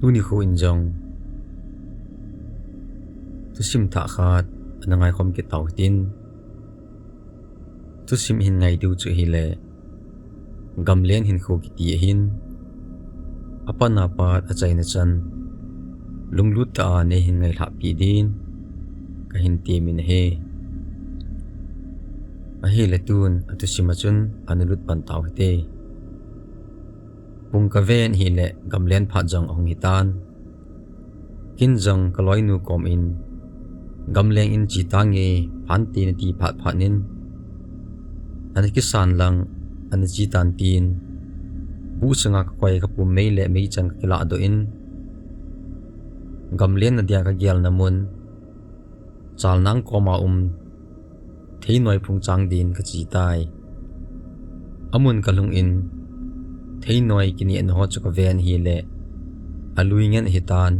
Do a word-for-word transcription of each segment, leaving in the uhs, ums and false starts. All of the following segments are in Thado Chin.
Tuni khu in jong thusim thah khat ana ngaikhom kit tau hitin, thusim hin ngai diu chu hile, gamlen hin khu kiti ahin, apat apat achaina chan lunglut tah a nei hin ngailhah pi din kahin temin ahi. Ahile tun athusim a chun ana lut pan tau hite. Pung kaven hile gamlen phat jong ahung hitan. Kin jong kaloinu kom in, gamleng in che tange, phante nati phat phat in, ana kisan lang, ana che tan tin, bu sanga kakoi kapum mei le meichang kakilah doh in, gamlen nadia kagelna mun, Chalnang koma um theinoi phung chang din kache tai. Amun kalhung in, theinoi kinehna ho chu kaven hile, alui ngen ahitan,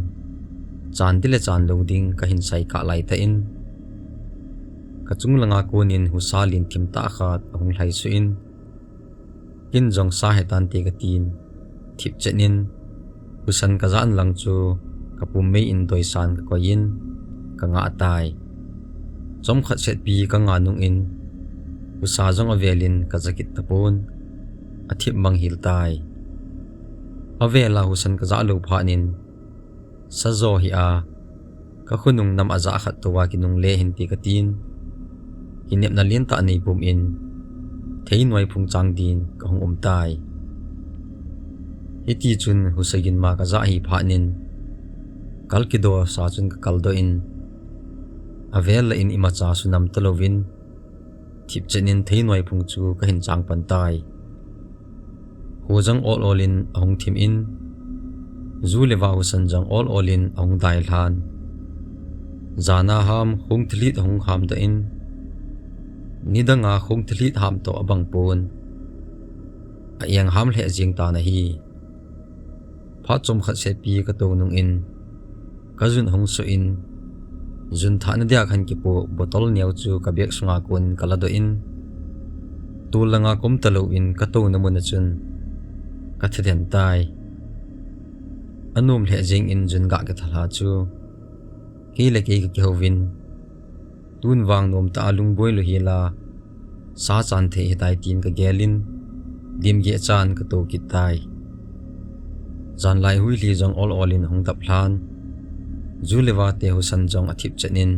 chan ding le chan lou ding kahin sai kah laitah in, kachung langa konin husa len thim tah khat ahung lhaisuh in, kin jong sa hetante katin, thipchet in, husan kajah lang chu kapum mei in doisan kakoi in, kangah tai. Chomkhat setpi kangah nung in, husa jong avel in kaja kit tapon, athip mang hel tai. Avel a husan kajah lou phat in, sajo hia, kakhonung nam ajah khat touva kinungle hinte katin, kinepna lentah neipum in, theinoi phung chang din kahung um tai. Hitichun husa ginma kajah hi phat in, kal kidosa chun kakaldoh in, avel lah in imacha sunam talouvin, thipchet in theinoi phung chu kahin chang pan tai. Khu jong ol ol in ahung thim in, ju le va husan jong ol ol in ahung dailhan. Jana ham khong thilhit ahung hamdoh in, nidanga khong thilhit ham toh abang pon, a-eng ham lheh jeng tan ahi. Phat chomkhat setpi katou nung in, kajun ahung soh in, jun thahna dia kahin kipoh bottle neo chu kabag sunga konin kaladoh in, tol langa kom talouvin katouna mun a chun kathe den tai. Anom lheh jeng in jun gah kithalha chu, kei le kei kakihouvin, tun vang nomtah a lungboi lou hela, sa chan thei hitai tin kagel in, dimgeh chan katou kit tai. Janlai huilhi jong ol ol in ahung daplhan, ju le vate husan jong athipchet in,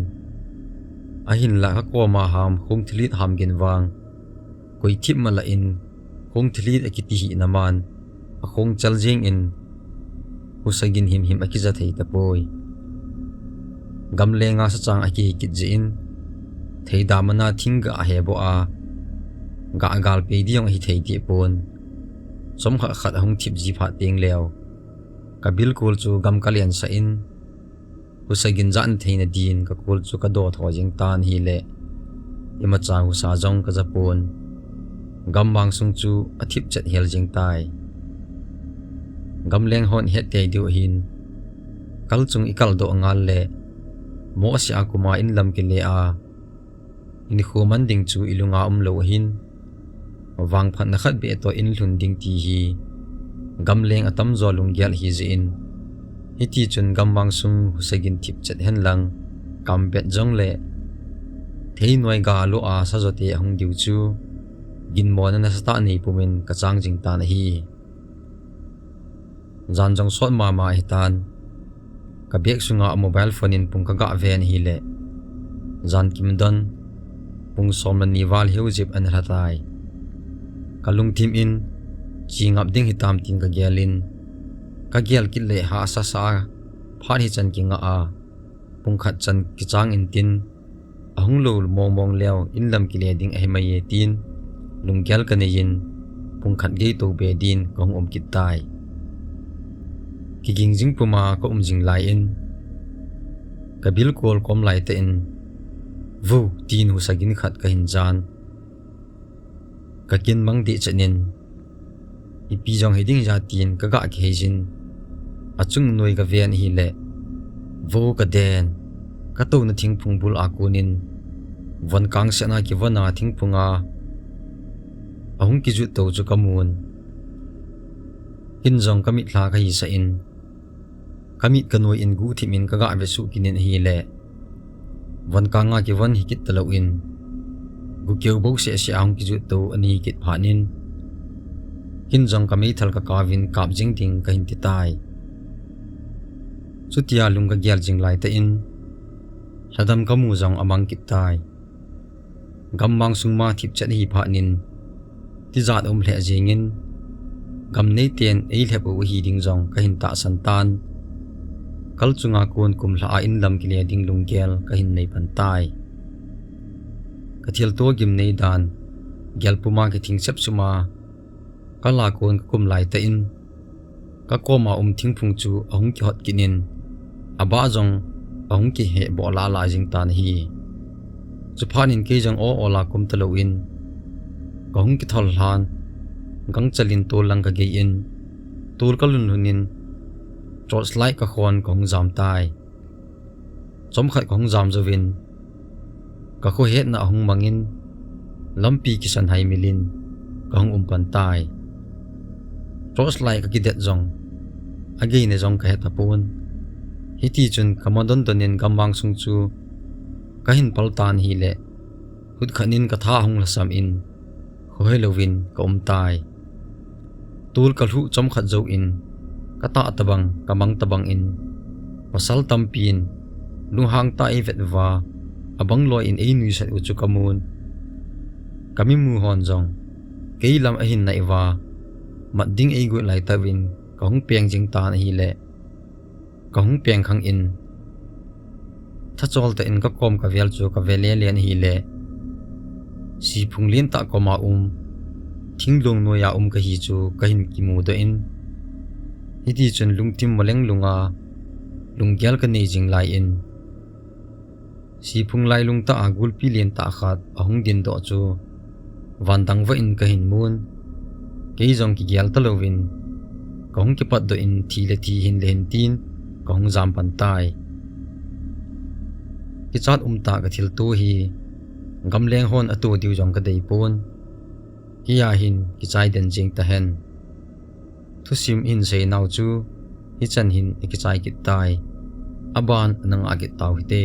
ahinlah kakoma ham khong thilhit ham gin vang, koi thip malah in, khong thilhit akiti hina man, akhong chal jeng in, husa gin himhim akija thei tapoi. Gamlenga sachang akihi kit jeh in, theida mana thing gah aheboh a, gah galpei ding jong ahithei dehpon, chomkhat khat ahung thip ji phat tengleu, kabilkol chu gam kalensah in, husa gin jah theina din kakol chu kadoh tho jeng tan ahile, imacha husa jong kajapon, gammang sung chu athipchet hel jeng tai. Gamleng hon hettei diu ahin, kalchung ikaldoh ngal le, mohseh a kuma inlam kile a, inkho man ding chu ilunga umlou ahin, vangphatna khat beh toh inlhun ding ti hi gamleng atamjo lunggel ahijeh in, hitichun gammang sung husa gin thipchet henlang, kambet jongle, theinoi gah lou a sajote ahung diu chu, ginmona nasatah neipum in kachang jing tan ahi. Jan jong sot mama ahitan, kabag sunga mobile phone in pung kagah ven ahile, jan kimdon, pung som le ni val hiu jep ana lha tai. Kalungthim in, che ngap ding hitam tin kagel in, kagel kit le hahsa sa a, phat hichan kingah a, pung khat chan kichang intin, ahung lou mongmong leu inlam kile ding ahi mai e tin, lunggel kanei in, pung khat gei tou be din kahung um kit tai. Kiging jing puma kaum jing lai in, kabilkol kom laitah in, vo tin husa gin khat kahin jan. Kakin mang dehchet in, ipi jong hiding ham tin kagah kihei jin, achungnoi kaven ahile, vo kaden, katouna thingphung bul a konin, von kangsetna kivon a thingphunga ahung kijut tou chu kamun. Kin jong kamitlha kahisah in, Kamit kanoi in guhthim in kaga vesuh kit in ahile, von kanga kivon hi kit talou in, gukeu bou seh seh a hung kijut to ana hi kit phat in, kin jong kameithal kakauvin kap jing ding kahin ti tai. Chutia lung kagel jing laitah in, lhadam kamu jong amang kit tai. Gammang sung ma thipchet ahi phat in, tijat um lheh jengin, gam neiten eilhep u ahi ding jong kahin tahsan tan. Kal chunga kon kum lha a inlam kile ding lunggel kahin nei pan tai. Kathilto gimnei dan, gel puma kithing sepsup a, kal a kon kakum laitah in, kakoma um thingphung chu ahung kihot kit in, abah jong ahung kiheh boh lah lah jing tan ahi. Chuphat in kei jong o o la kum talou in, kahung kithol lhan, gangchal in tol lang kagei in, tol kalhun lhun in, torch light kakhon kahung jam tai. Chomkhat kahung jam jouvin, kakhohetna ahung mang in, lampi kisan haimil in kahung um pan tai. Torch light kakidet jong, ageina jong kahe tapon. Hitichun kamadon don in gammang sung chu kahin pal tan ahile, hutkhat in katha ahung lhasam in, khohe louvin kaum tai. Tol kalhuh chomkhat jouvin, katah tobang, kamang tobang in, pasal tampin lunghang tah a eivet uva, abang loi in einuisat u chu kamun. Kamimu hon jong kei lam ahin nai uva, mat ding eigot laitah uvin kahung peng jing tan ahile, kahung peng khang in, thachol tah in kakom kavel chu kave lele in ahile, siphung lentah koma um, thinglung noiya um kahi chu kahin kimudoh in, hitichun lungthim moleng lunga lunggel kanei jing lai in, siphung lailung tah a gulpi lentah khat ahung dindoh chu vandang vah in kahin mun. Kei jong kigel talouvin, kahung kipatdoh in thi le thi hin le hin tin kahung jam pan tai. Kichat umtah kathilto hi gamleng hon ato diu jong kadeipon. Kei a hin kichai den jeng tahen. Thusim ihin seinau chu hichan hin akichai kit tai. Aban ana ngah kit tau hite.